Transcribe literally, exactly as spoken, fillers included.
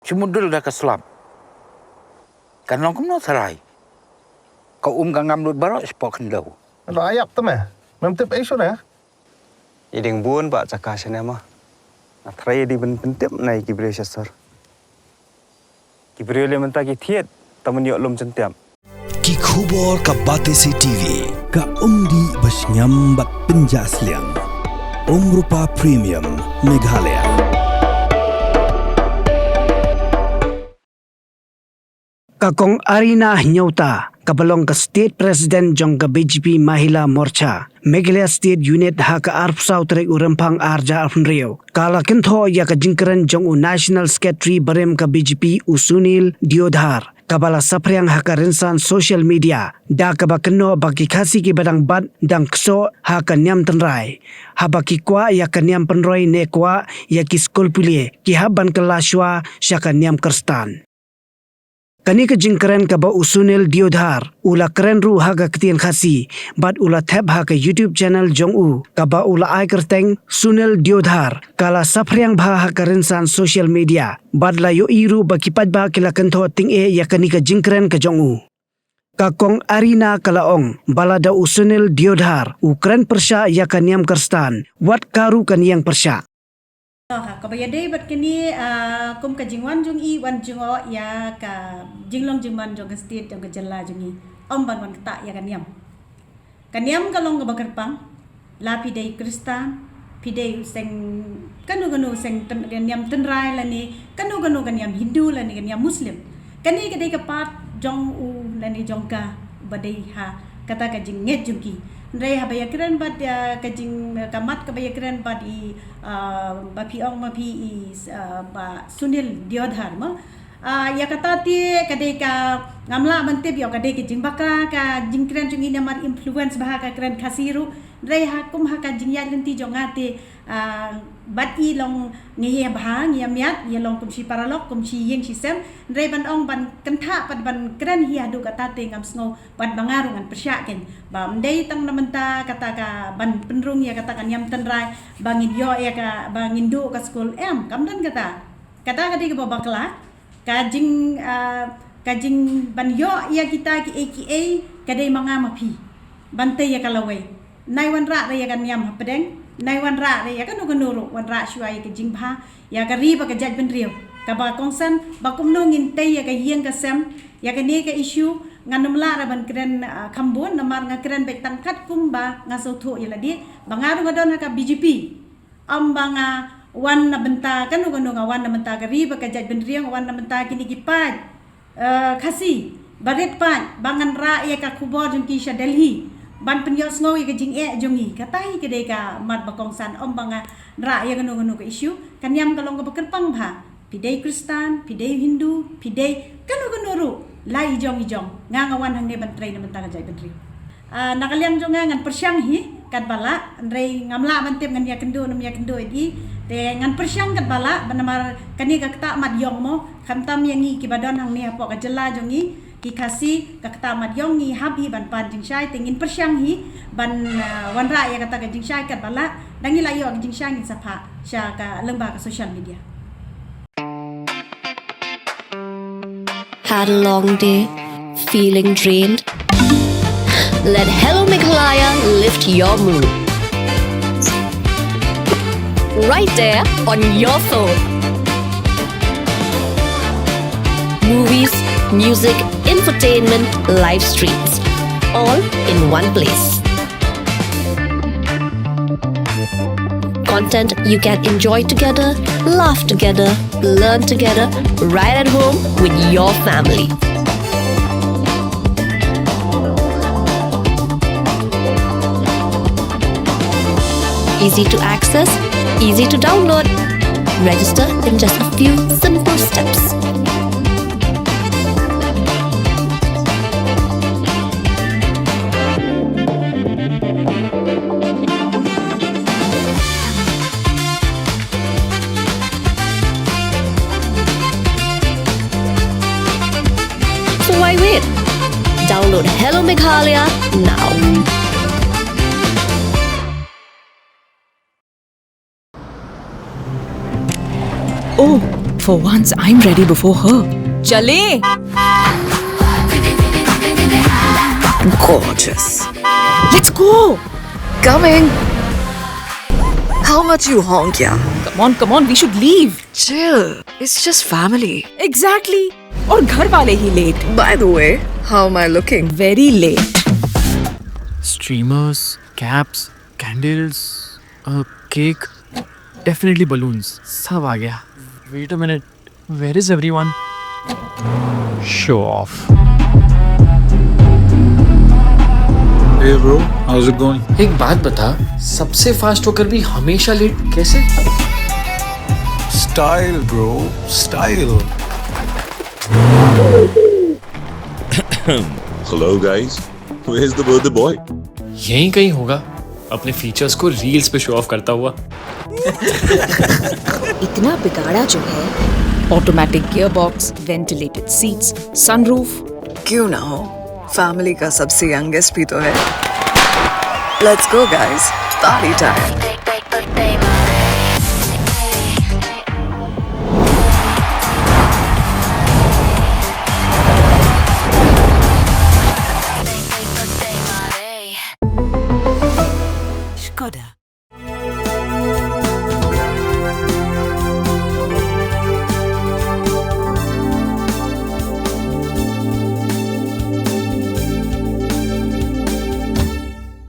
Shi mudul da ka slap. Kan long kumno tharai. Ka um ka ngam lut baroh shapoh khyndew. Lo ayap te me. Mem tip ei shuh ne. I ding bun ba jaka shane ma. Nga tharai i dei ban pyntip na i ki briew sha sor. Ki briew lei mynta ki thied, ta man ïoh lum jyntiap. Ki khubor ka Batesi T V, ka umdih ba shngiam bad pynjah sliang. Umrupa Premium, Meghalaya. Ka Kong Arina Hynñiewta, kaba long ka State President jong ka B J P Mahila Morcha, Meghalaya State Unit ha ka arphew saw tarik u Rymphang arhajar arphew hynriew, ka la kynthoh ïa ka jingkren jong u National Secretary barim ka B J P u Sunil Deodhar, kaba la saphriang ha ka rynsan social media, da kaba kynnoh ba ki Khasi kiba dang bat dang ksoh ha ka niam tynrai. Haba ki kwah ïa ka niam pynroi ne kwah ïa ki skul pule, ki hap ban kylla shuwa sha ka niam Khristan. Kane ka jingkren kaba u Sunil Deodhar u la kren ruh ha ka ktien Khasi, bad u la thep ha ka YouTube channel jong u, kaba u la ai kyrteng Sunil Deodhar, ka la saphriang bha ha ka rynsan social media, bad la ïohi ruh ba ki paidbah ki la kynthoh tyngeh ïa kane ka jingkren ka jong u. Ka Kong Arina ka la ong ba lada u Sunil Deodhar u kren pyrshah ïa ka niam Khristan, wat ka ruh kan ïeng pyrshah. Kaba ïadei bad kane, ah, kum ka jingwan jong i, wan jngoh ïa ka jinglong jingman jong ka state, jong ka jylla jong i. Ym ban wan ktah ïa ka niam. Ka niam ka long kaba kyrpang, la phi dei Khristan, phi dei u seng kano kano seng tyn-, ka niam tynrai lane kano kano ka niam Hindu lane ka niam Muslim. Kane ka dei ka part jong u lane jong ka ba dei ha kata ka jingngeit jong ki. Hynrei haba ïakren bad, ah, ka jing, ka mat kaba ïakren bad i, ah, ba phi ong ma phi i, ah, Bah Sunil Deodhar ma. Ah, ïa kata te ka dei ka ngam lah ban tip ïoh ka dei ka jingbakla ka jingkren jong i namar influence bha ka kren Khasi ruh. Hynrei ha kum ha ka jingïaid lynti jong nga te, ah, bad i long ngi ïa bha, ngi ïa miat, ïa long kum shi paralok, kum shi ïing shi sem. Hynrei ban ong ban kynthah pat ban kren hi haduh kata te ngam sngew bad ba nga ruh ngan pyrshah kein. Ba ym dei tang na mynta kata ka ban pynrung ïa kata ka niam tynrai, ba ngin ïoh ïa ka, ba ngin duh ka skul em, kam don kata. Kata ka dei kaba bakla, ka jing, ah, ka jing ban ïoh ïa kita kiei kiei, ka dei ma nga ma phi. Ban tei ïa ka lawei. Nai wanrah re ïa ka niam hapdeng, nai wanrah re ïa kano kano ruh, wanrah shuwa ïa ka jingbha, ïa ka ri bad ka jaitbynriew. Kaba kongsan, ba kumno ngin tei ïa ka ïing ka sem, ïa kane ka issue, ngan ym lah re ban kren, ah, kham bun, namar nga kren beit tang katkum ba nga sngewthuh ïa lade, ba nga ruh nga don ha ka B J P. Ym ba nga wan na bynta kano kano, nga wan na bynta ka ri bad ka jaitbynriew, nga wan na bynta kine ki paid, eh, Khasi barit paid, ba ngan rah ïa ka khubor jong ki sha Delhi ban pynïohsngew ïa ka jingeh jong ngi. Kata hi ka dei ka mat ba kongsan, ym ba nga rah ïa kano kano ka issue. Ka niam ka long kaba kyrpang bha. Phi dei Khristan, phi dei Hindu, phi dei kano kano ruh, la i jong i jong. Nga nga wan hangne ban trei na bynta ka jaitbynriew. Ah, na ka liang jong nga ngan pyrshang hi katba lah, hynrei ngam lah ban tip ngan ïakynduh ne ym ïakynduh ïa i. Te ngan pyrshang katba lah, ba namar kane ka ktah mat ïong mo, khamtam ïa ngi kiba don hangne hapoh ka jylla jong ngi, ki Khasi, ka ktah mat ïong ngi hap hi ban pan jingshai, te ngin pyrshang hi ban, ah, wanrah ïa kata ka jingshai katba lah, da ngi la ïoh ka jingshai ngin sa phah sha ka lyngba ka social media. Had a long day? Feeling drained? Let Hello Meghalaya lift your mood. Right there on your phone. Movies, music, infotainment, live streams, all in one place. Content you can enjoy together, laugh together, learn together, right at home with your family. Easy to access, easy to download. Register in just a few simple steps. So why wait? Download Hello Meghalaya now. Oh, For once, I'm ready before her. चले। Gorgeous. Let's go. Coming. How much you honk, yeah? Come on, come on, we should leave. Chill. It's just family. Exactly. और घर वाले ही late. By the way, how am I looking? Very late. Streamers, caps, candles, a cake, definitely balloons. सब आ गया. Wait a minute. Where is everyone? Show off. Hey bro, how's it going? एक बात बता, सबसे फास्ट होकर भी हमेशा लेट कैसे? Style, bro, style. Hello, guys. Where's the birthday boy? यहीं कहीं होगा, अपने फीचर्स को रील्स पे शो ऑफ करता हुआ. इतना बिगाड़ा जो है. Automatic gearbox, ventilated seats, sunroof. क्यों ना हो, फैमिली का सबसे यंगेस्ट भी तो है. Let's go guys, party time.